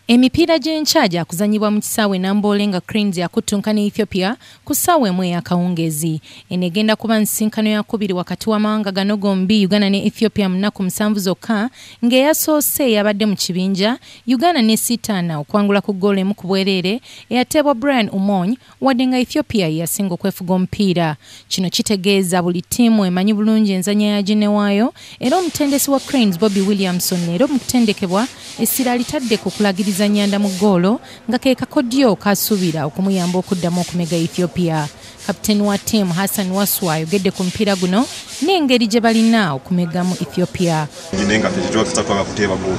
Emipiira gy'enkya gyakuzannyibwa mu kisaawe Namboole nga Cranes yakuttunka ne Ethiopia ku ssaawa 1 ey'akawungeezi. Eno egenda kuba nsisinkano yakubiri wakati w'amawanga gano gombi, Uganda ne Ethiopia, mu nnaku 7 zokka, ng'eyasoose yabadde mu kibinja Uganda ne Sitaana okuwangula ku ggoolo 1 ku bwereere eyateebwa Brian Umony, wadde nga Ethiopia ye yasinga okwefuga omupiira. Kino kitegeeza buli ttiimu emanyi bulungi enzannya ya ginne waayo, era omutendesi wa Cranes Bobby Williamson leero mu kutendekebwa essira alitadde ku kulagiriza Nyanda mu ggoolo nga ke kakodyo kasuubira okumuyamba okuddamu okumega Ethiopia. Kapiteeni wa ttiimu Hassan Waswa ayogedde ku mupiira guno n'engeri gye balina okumegamu Ethiopia. Naye nga tetwagala kuteeba ggoolo,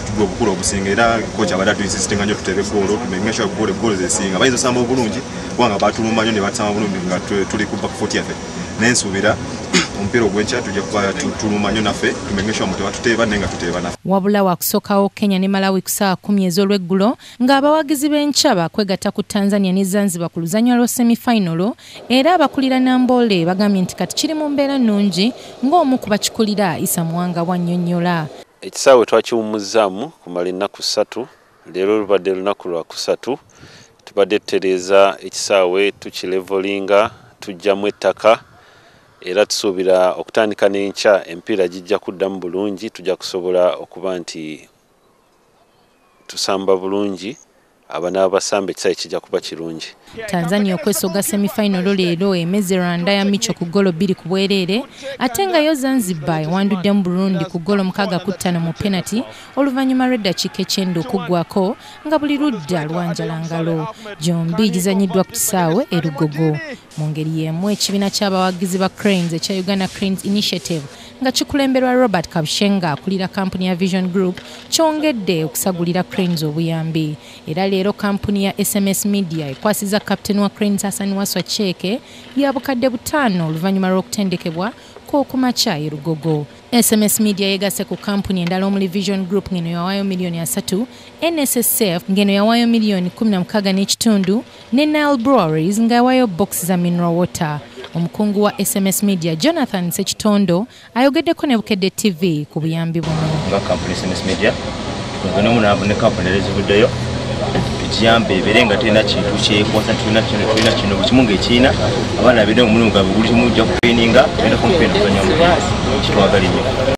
tugwe obukulu obusinga, era kocha abadde atuinsistinga nnyo tuteebe ggoolo, tumake sure ggoolo ggoolo zesinga. Bayinza osamba obulungi kubanga batulumba nnyo ne batusamba bulungi nga tuli ku back foot yaffe, naye nsuubira omupiira ogw'enkya tujja kuba tulumba nnyo naffe, tumake sure tebatuteeba naye nga tuteeba naffe. Wabula wakusookawo Kenya ne Malawi ku ssaawa 10 ez'olweggulo, ng'abawagizi b'enkya bakwegatta ku Tanzania ne Zanzibar ku luzannya lwa semifinal. Era abakulira Namboole bagambye nti kati kiri mu mbeera nnungi, ng'omu ku bakikulira Isa Muwanga bw'annyonnyola. Ekisaawe twakiwummuzzaamu kumala ennaku 3, leero lubadde lunaku lwa kusatu. Tubadde tutereeza ekisaawe, tukilevelinga, tuggyamu ettaka, era tusuubira okutandika n'enkya emipiira gijja kuddamu bulungi, tujja kusobola okuba nti tusamba bulungi, abanaaba basamba ekisaawe kijja kuba kirungi. Tanzania okwesoga semifinal leero emeze Rwanda ya Micho ku ggoolo 2 ku bwereere, ate nga yo Zanzibar ewanduddemu Burundi ku ggoolo 6-5 mu penalty oluvannyuma lw'eddakiika 90 okuggwako nga buli ludda lwanjala ngalo. Gyombi gizannyiddwa ku kisaawe e Lugogo. Mu ngeri y'emu, ekibiina ky'abawagizi ba Cranes ekya Uganda Cranes Initiative nga kikulemberwa Robert Kabushenga akulira kampuni ya Vision Group kyongedde okusagulira Cranes obuyambi, era leero kampuni ya SMS Media ekwasiza kapiteeni wa Cranes Hassan Waswa ceeke ya 5000 oluvannyuma lw'okutendekebwa kw'okumakya e Lugogo. SMS Media yegasse ku kampuni endala omuli Vision Group ng'eno yawaayo miliyoni 30, NSSF ng'eno yawaayo miliyoni 16.5, ne Nile Breweries nga yawaayo box za mineral water. Omukungu wa SMS Media Jonathan Sekitondo ayogeddeko ne Bukedde TV ku buyambi buno. Nga kampuni SMS Media tukozemu ne kampuni ezivuddeyo tukiyambe ebeere nga terina kintu kyekwasa, tulina kino, tulina kino, buli kimu ng'ekirina, abaana beere omulimu gwabwe guli kimu, ujja kutraininga, tugenda kumpeera kuzannya omupiira, kitwagala nnyo.